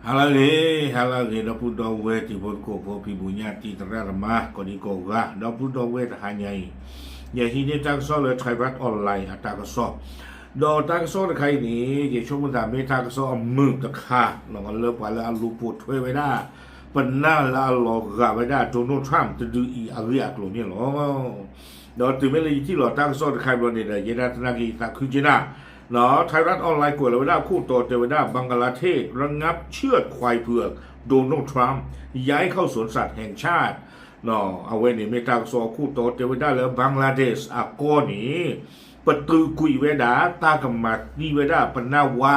ဟါလၢအဂ့ၤ, ဟါလၢအဂ့ၤ ဒီပုၢ်ဒီဝဲၢ်တံၤဖိသကိးဖိ ဖံးဘူးညၣ်တံၤသရၣ်သမါ ကိးဒံကိးဂၤ ဒီပုၢ်ဒီဝဲၢ်တဟါညါအံၤ, ယဟံးန့ၢ်တၢ်ကစီၣ်လၢ Thairath Online အတၢ်ကစီၣ်, ဒီးတၢ်ကစီၣ်တခါအံၤန့ၣ် ယဆိကမိၣ်သးမ့ၢ်တၢ်ကစီၣ်အမုာ်တခါ လၢပှၤလၢအလူၤပိာ်ထွဲဝဲဒၣ် ပနၢ်လၢအလီၤဂာ်ဝဲဒၣ် Donald Trump တဒုအံၤအဂ့ၢ်အကျိၤန့ၣ်လီၤ. ဒီးတုၤမ့ၢ်လၢယထံၣ်လီၤတၢ်ကစီၣ်တခါဘျီန့ၣ်ဒီး ယဲဒၣ်သနာ်က့ယသးခုက့နၤ, Thairath Online ကွဲးလီၤဝဲဒၣ်ခိၣ်တီတဲဝဲဒၣ် Bangladesh ระงับเชือดควายเผือก Donald Trump ย้ายเข้าสวนสัตว์แห่งชาติ အဝဲန့ၣ်မ့ၢ်တၢ်ကစီၣ်အခိၣ်တီတဲဝဲဒၣ်လၢ Bangladesh အကီၢ်န့ၣ် ပတုာ်ကွံာ်ဝဲဒၣ် တၢ်ကမၤသံဝဲဒၣ်ပနၢ်ဝါ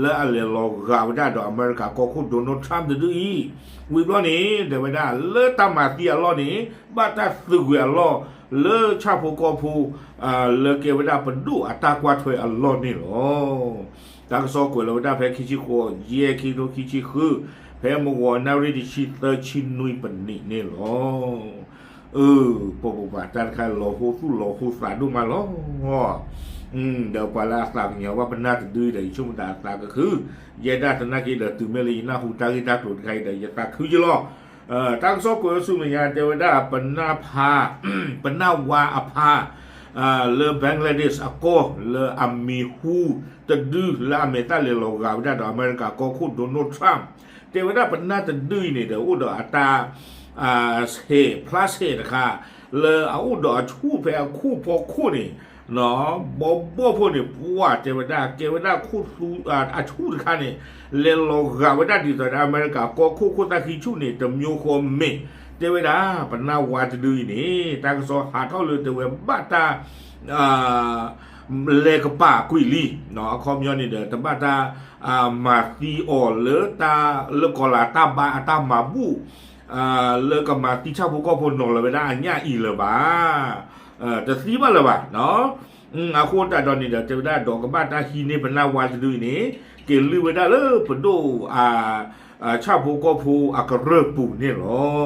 လၢအလဲၤလီၤဂာ်ဝဲဒၣ်ဒီးအမဲရကၤကီၢ်ခိၣ် Donald Trump တဒုအံၤ, ဝံၤဘျီန့ၣ် တဲဝဲဒၣ်လၢတၢ်မၤသံအလီၢ်န့ၣ် ဘၣ်တၢ်သုးကွံာ်အလီၢ် လၢဆၣ်ဖိကီၢ်ဖိ လၢကဲဝဲဒၣ်ပဒိၣ်အတၢ်ကွၢ်ထွဲအလီၢ်န့ၣ်လီၤ. တၢ်ကစီၣ်ကွဲးလီၤဝဲဒၣ်ဖဲခံဆံဃိး ယဲၢ် ခံထိခံဆံဃု ဖဲမုၢ်ဂီၤနၣ်ရံၣ်တဆံသၢ ဆံနွံပနံးန့ၣ်လီၤ. အၢ ပပပာ်တၢ်တခါလီၤဟိသူၣ်လီၤဟိသးဒိၣ်မးလီၤ. ဒီးပှၤလၢအသးကညီၤဘၣ်ပနၢ်တဒုအံၤဒီး ယဆိကမိၣ်သးအသးကခု, ယဲဒၣ်သနာ်က့ဒီး တုၤမ့ၢ်လၢယနၢ်ဟူတၢ်ဂ့ၢ်တၢ်ကျိၤတခါအံၤဒီး ယသးခုက့လီၤ. တၢ်ကစီၣ်ကွဲးဝဲဆူမဲာ်ညါတဲဝဲဒၣ် ပနၢ်ဖါ ပနၢ်ဝါအဖါ လၢ Bangladesh အကီၢ် လၢအမံၤဟူတဒု လၢအမဲာ်သၣ်လဲၤလီၤဂာ်ဝဲဒၣ်ဒီးအမဲရကၤကီၢ်ခိၣ် Donald Trump တဲဝဲဒၣ်ပနၢ်တဒုအံၤန့ၣ်ဒီး အိၣ်ဒီးအတၢ် ဆဲးဖျါဆဲးတခါ လၢအအိၣ်ဒီးအဆူၣ်ဖဲအခိၣ်ဖီခိၣ်န့ၣ် ဘီဘီၣ်ဖိန့ၣ် ပှၤတဲဝဲဒၣ် ကဲဝဲဒၣ်ခိၣ်သူ အဆူၣ်တခါန့ၣ် လဲၤလီၤဂာ်ဝဲဒၣ်ဒ်သိးဒီးအမဲရကၤကီၢ်ခိၣ်ခိၣ်သၣ်ခံဆူၣ်န့ၣ် တမျိုးဃီမ့ၢ် တဲဝဲဒၣ် ပနၢ်ဝါတဒုအံၤန့ၣ် တၢ်ကစီၣ်ဟးထီၣ်လၢတဲဝဲဘၣ်တၢ် လဲၤကပၤကွံာ်လံ, အခီပညီန့ၣ်ဒီး တဘၣ်တၢ် မၤသံအီၤလၢတၢ် လၢကီၤလၤတၢ်ဘါအတၢ်မၤဘူၣ် လၢကမၤသံဆၣ်ဖိကီၢ်ဖိနီၤလီၤဝဲဒၣ်အညၣ်အံၤလၢၤဘၣ်, တသံဘၣ်လၢၤဘၣ်. အဃိသတးဒီးန့ၣ်ဒီး တဲဝဲဒၣ်ဒီးကဘၣ်တၢ်ဟံးန့ၢ်ပနၢ်ဝါတဒုအံၤန့ၣ် က့ၤလုၢ်ဝဲဒၣ်လၢပဒိၣ် ဆၣ်ဖိကီၢ်ဖိအကရၢၢ်ပူၤန့ၣ်လီၤ.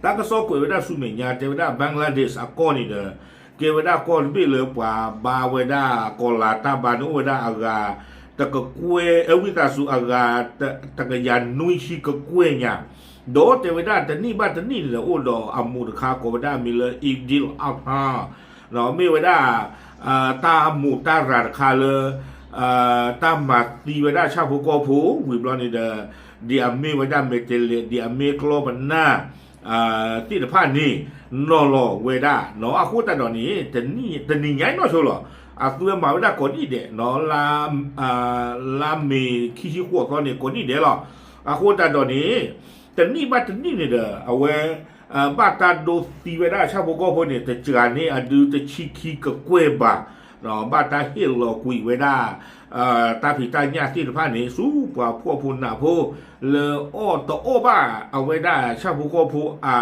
တၢ်ကစီၣ်ကွဲးဝဲဒၣ်ဆူမဲာ်ညါ တဲဝဲဒၣ် Bangladesh အကီၢ်န့ၣ်ဒီး ကဲဝဲဒၣ်ကီၢ်တဘ့ၣ်လၢပှၤဘါဝဲဒၣ်ကီၤလၤတၢ်ဘါန့ၣ် အိၣ်ဝဲဒၣ်အဂၤ တကကွဲၢ် အဝံသးစူၤအဂၤ တကယၤနွံဆံကကွဲၢ်ညါ, ဒီးတဲဝဲဒၣ်တနံၣ်ဘၣ်တနံၣ်န့ၣ်ဒီး အိၣ်ဒီးအမိၢ်တခါကိးဝဲဒၣ်အမံၤလၢ Idil Adha မ့ၢ်ဝဲဒၣ် တၢ်မိၢ်တၢ်ရၤတခါလၢ တၢ်မၤသံဝဲဒၣ်ဆၣ်ဖိကီၢ်ဖိ ဝံၤဘျီန့ၣ်ဒီး ဒ်အမ့ၢ်ဝဲဒၣ်မဲာ်တဲးလဲး ဒ်အမ့ၢ်ကျီၢ်ပနၢ် သ့ၣ်တဖၣ်န့ၣ် နီၤလီၤဝဲဒၣ်နီၤ. အဃိသတးဒီးန့ၣ် တနံၤညါအံၤနီၢ်ဆိလီၤ အသုဝဲမၤဝဲဒၣ်ကိးနံၣ်ဒဲးနီၤ လါမ့ၤခံဆံဃိးသီန့ၣ် ကိးနံၣ်ဒဲးလီၤ. အဃိသတးဒီးန့ၣ် တနံၣ်ဘၣ်တနံၣ်န့ၣ်ဒီး အဝဲ ဘၣ်တၢ်ဒိသံဝဲဒၣ်ဆၣ်ဖိကီၢ်ဖိန့ၣ် တစှၤန့ၢ်အဒုတဆံခံကကွဲၢ်ဘး, ဘၣ်တၢ်ဟ့ၣ်လီၤကွံာ်ဝဲဒၣ် တၢ်ဖံးတၢ်ညၣ်သ့ၣ်တဖၣ်န့ၣ် ဆူပှၤဖှီၣ်ဖိနးဖိ လၢအီၣ်တအီၣ်ဘၣ်အဝဲဒၣ်ဆၣ်ဖိကီၢ်ဖိအ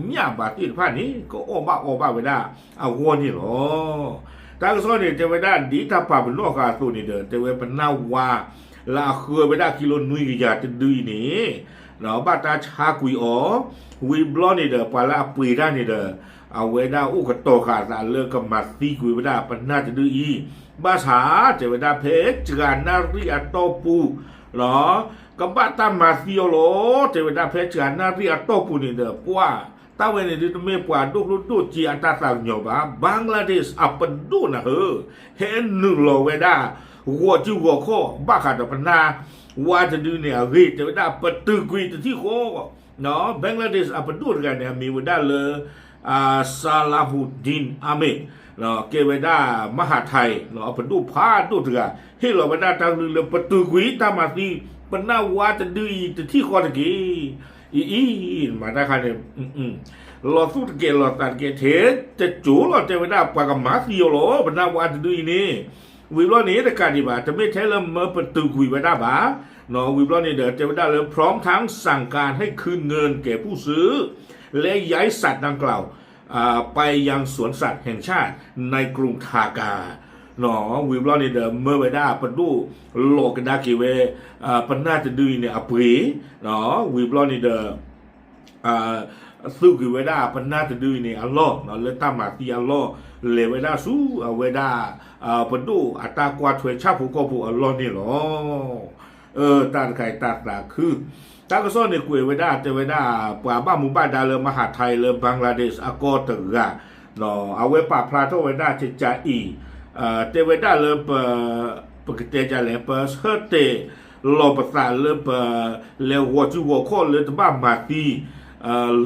ညၣ်ဘးသ့ၣ်တဖၣ်န့ၣ် ကအီၣ်ဘၣ်အီဘၣ်ဝဲဒၣ်အဂီၢ်န့ၣ်လီၤ. တၢ်ကစီၣ်န့ၣ် တဲဝဲဒၣ်ဒ်တၢ်ပာ်ပနီၣ်ဃာ်အသိးန့ၣ်ဒီး တဲဝဲပနၢ်ဝါ လၢအဃၢဝဲဒၣ်ကံလိနွံကယၤတဒုအံၤန့ၣ် ဘၣ်တၢ်ဆါကွံာ်အီၤ, ဝံၤဘျီန့ၣ်ဒီး ပှၤလၢအပှ့ၤတၢ်န့ၣ်ဒီး အဝဲဒၣ်အိၣ်ကတီၤဃာ်အသးလၢကမၤသံကွံာ်ဝဲဒၣ်ပနၢ်တဒုအံၤ, ဘၣ်ဆၣ် တဲဝဲဒၣ်ဖဲစှၤနၣ်ရံၣ်အတီၢ်ပူၤ ကဘၣ်တၢ်မၤသံအီၤလီၤ. တဲဝဲဒၣ်ဖဲစှၤနၣ်ရံၣ်အတီၢ်ပူၤန့ၣ်ဒီး ပှၤ တၢ်ဝဲန့ၣ်ဒုးတမ့ၢ်ပှၤဒိၣ်ကျိၣ်ဒိၣ်စ့အတၢ်သးကညီၤဘၣ်, Bangladesh အပဒိၣ်နၤဧၢ, ဟဲနုာ်လီၤဝဲဒၣ် ဂီၤစုဂီၤခီၣ်ဘၣ်ဃးဒီးပနၢ်ဝါတဒုန့ၣ်အဂ့ၢ် တဲဝဲဒၣ်ပတုာ်ကွံာ်တထံၣ်ဃီ Bangladesh အပဒိၣ်တဂၤန့ၣ် အမံၤဝဲဒၣ်လၢ Salahuddin Ahmed ကဲဝဲဒၣ် မဟာไท အပဒိၣ်ဖးဒိၣ်တဂၤ ဟ့ၣ်လီၤဝဲဒၣ်တၢ်ကလုၢ်လၢပတုာ်ကွံာ်တၢ်မၤသံ ပနၢ်ဝါတဒုအံၤတထံၣ်ဃီတက့ၢ်. အံၤအံၤ မၤတၢ်ခါန့ၣ် လီၤသူၣ်တကဲးလီၤသးတကဲး ထဲတစိၤလီၤ တဲဝဲဒၣ်ပှၤကမၤသံအီၤလီၤ ပနၢ်ဝါတဒုအံၤန့ၣ် ဝံၤဘျီန့ၣ် တကးဒံးဘၣ် တမ့ၢ်ထဲလၢမၢပတုာ်ကွံာ်ဝဲဒၣ်ဘၣ်, ဝံၤဘျီန့ၣ်ဒီး တဲဝဲဒၣ်လၢ พร้อมทั้งสั่งการให้คืนเงินแก่ผู้ซื้อ และย้ายสัตว์ดังกล่าว ไปยังสวนสัตว์แห่งชาติในกรุงทากา ဝံၤဘျီန့ၣ်ဒီး မၢဝဲဒၣ်ပဒိၣ်လီၤကဒါက့ၤဝဲ ပနၢ်တဒုအံၤန့ၣ်အပှ့ၤ, ဝံၤဘျီန့ၣ်ဒီး သုးကွံာ်ဝဲဒၣ်ပနၢ်တဒုအံၤန့ၣ်အလီၢ် လၢတၢ်မၤသံအလီၢ် လဲၤဝဲဒၣ်ဆူအဝဲဒၣ် ပဒိၣ်အတၢ်ကွၢ်ထွဲဆၣ်ဖိကီၢ်ဖိအလီၢ်န့ၣ်လီၤ. တၢ်တခါအံၤတၢ်သးခု, တၢ်ကစီၣ်န့ၣ်ကွဲးဝဲဒၣ် တဲဝဲဒၣ် ပှၤဘၣ်မူဘၣ်ဒါလၢမဟးထဲလၢ Bangladesh အကီၢ်တဂၤ အဝဲပာ်ဖျါထီၣ်ဝဲဒၣ်ကကးအံၤ တဲဝဲဒၣ်လၢ ပကတဲဒ်လဲၣ် ပဆၢတဲာ်လီၤပသးလၢပ လဲၤဂီၤစုဂီၤခီၣ်လၢတဘၣ်မၤသံ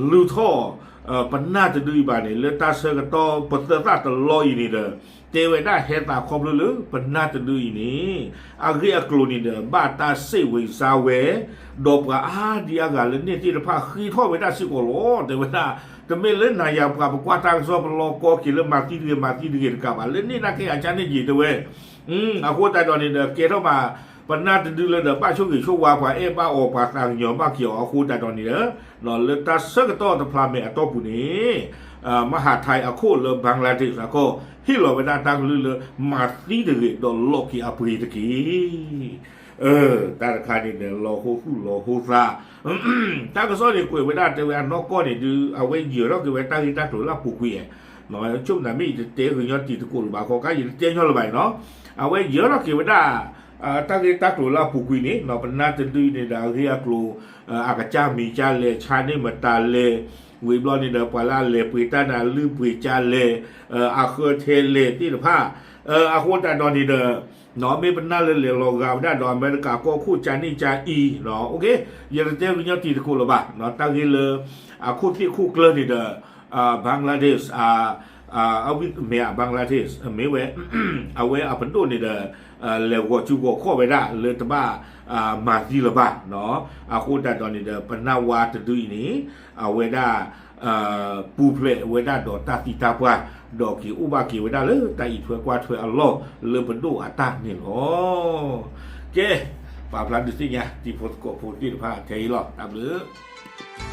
လုၢ်ထီၣ် ပနၢ်တဒုအံၤဘၣ်န့ၣ် လၢတၢ်ဆၢကတီၢ်ပသၢသၣ်တလီၢ်အံၤန့ၣ်ဒီး တဲဝဲဒၣ်ဟဲသးခီဖျိလၢပနၢ်တဒုအံၤန့ၣ် အဂ့ၢ်အကျိၤန့ၣ်ဒီး ဘၣ်တၢ်စ့ၣ်ဝံၤစါဝဲ ဒီးပှၤအါဒံအါဂၤလၢန့ၣ်သ့ၣ်တဖၣ်ဃ့ထီၣ်ဝဲဒၣ်စ့ၢ်ကီးလီၤ. တဲဝဲဒၣ် တမ့ၢ်လၢနၤယၤပှၤပကွၢ်တၢ်ကစီၣ်ပလီၤကီက့ၤလၢမၤသံတဂ့ၤ မၤသံတဂ့ၤတကးဘၣ် လၢန့ၣ်နာ်က့အကါန့ၣ်က့ၤတဲဝဲ အဃိသတးဒီးန့ၣ်ဒီး ကဲထီၣ်မး ပနၢ်တဒုလၢဒီး ဘၣ်ဆိၣ်ဂ့ၤဆိၣ်ဝါပှၤအဲၣ်ဘၣ်အီၤ ပှၤသးကညီၤဘၣ်က့ၤအီၤအဃိသတးဒီးန့ၣ်ဒီး လၢတၢ်ဆၢကတီၢ်တဖျါမဲာ်အတီၢ်ပူၤန့ၣ် မဟးထဲအခိၣ်လၢ Bangladesh အကီၢ် ဟ့ၣ်လီၤဝဲဒၣ်တၢ်ကလုၢ်လၢ မၤသံတဂ့ၤ ဒီးလီၤက့ၤအပှ့ၤတက့ၢ်. တၢ်တခါန့ၣ်ဒီး လီၤဟိသူၣ်လီၤဟိသး တၢ်ကစီၣ်န့ၣ်ကွဲးဝဲဒၣ်တဲဝဲအနီၢ်ကီၢ်န့ၣ်ဒုး အဝဲယၢၤထီၣ်က့ၤဝဲတၢ်ဂ့ၢ်တၢ်ကျိၤလၢအပူၤကွံာ် ဆိကမိၣ်တၢ်မ့ၢ်ယတတဲဂ့ၤညီတံၤသကိးလၢၤဘၣ်ခီ ကါယတတဲညီလၢၤဘၣ်န့ၣ်နီၤ အဝဲယၢၤထီၣ်က့ၤဝဲဒၣ် တၢ်ဂ့ၢ်တၢ်ကျိၤလၢအပူၤကွံာ်န့ၣ် ပနၢ်တဒုအံၤန့ၣ်ဒီး အဂ့ၢ်အကျိၤ အကစၢ်မံၤကၢ်လဲၣ် ဆါန့ၢ်မတၤလဲၣ် ဝံၤဘျီန့ၣ်ဒီး ပှၤလၢအလဲၤပှ့ၤတၢ်န့ၣ် အလုၢ်ပှ့ၤကၢ်လဲၣ် အဃၢထဲလဲၣ်သ့ၣ်တဖၣ် အဃိသတးဒီးန့ၣ်ဒီး မ့ၢ်ပနၢ်လၢလဲၤလီၤဂာ်ဝဲဒၣ်ဒီးအမဲရကၤကီၢ်ခိၣ်ကၢ်န့ၣ်ကၢ်အံၤ ယတတဲဂ့ၤညီတံၤသကိးလၢၤဘၣ် တၢ်ဂ့ၢ်လၢ အခိၣ်သ့ၣ်ခိၣ်ကျၢၢ်န့ၣ်ဒီး Bangladesh အဝံၣ်မ့ၢ် Bangladesh မ့ၢ်ဝဲ အဝဲအပဒိၣ်န့ၣ်ဒီး လဲၤဂီၤစုဂီၤခီၣ်ဝဲဒၣ်လၢတဘၣ် မၤသံလၢၤဘၣ် အဃိသတးဒီးန့ၣ်ဒီး ပနၢ်ဝါတဒုအံၤန့ၣ် အဝဲဒၣ် ပူၤဖျဲးဝဲဒၣ်ဒီးတၢ်သံတၢ်ပှၢ် ဒီးက့ၤအိၣ်ဘၣ်က့ၤဝဲဒၣ်လၢတၢ်အံးထွဲကွၢ်ထွဲအလီၢ်လၢပဒိၣ်အတၢ်န့ၣ်လီၤ. ကဲ ပာ်ဖျါဒုးသ့ၣ်ညါ တံၤဖိသကိးဖိသ့ၣ်တဖၣ်ထဲအံၤလီၤ. တၢ်ဘျုး